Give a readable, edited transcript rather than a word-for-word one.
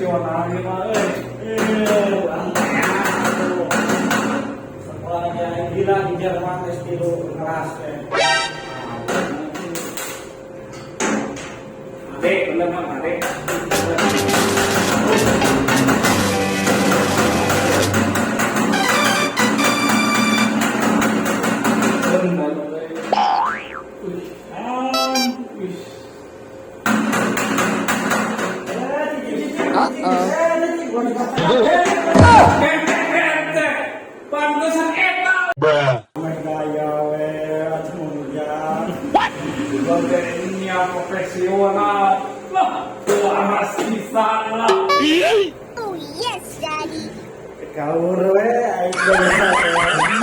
Profesional ieu mah euy. Eh, urang teh atuh. Sekolah aja gila di Jerman S3 kelas teh. Ade, bener mah ade. Bener euy. Ah, wih. Eh, cici, cici, Uh-oh. eh, cici, gua dikasih. Ente, pantesan eta. Meh gaya we, atuh mun ya. Bagainya profesional. Lah, waras pisan lah. Oh yes, Daddy. Kaur we, aing gaya.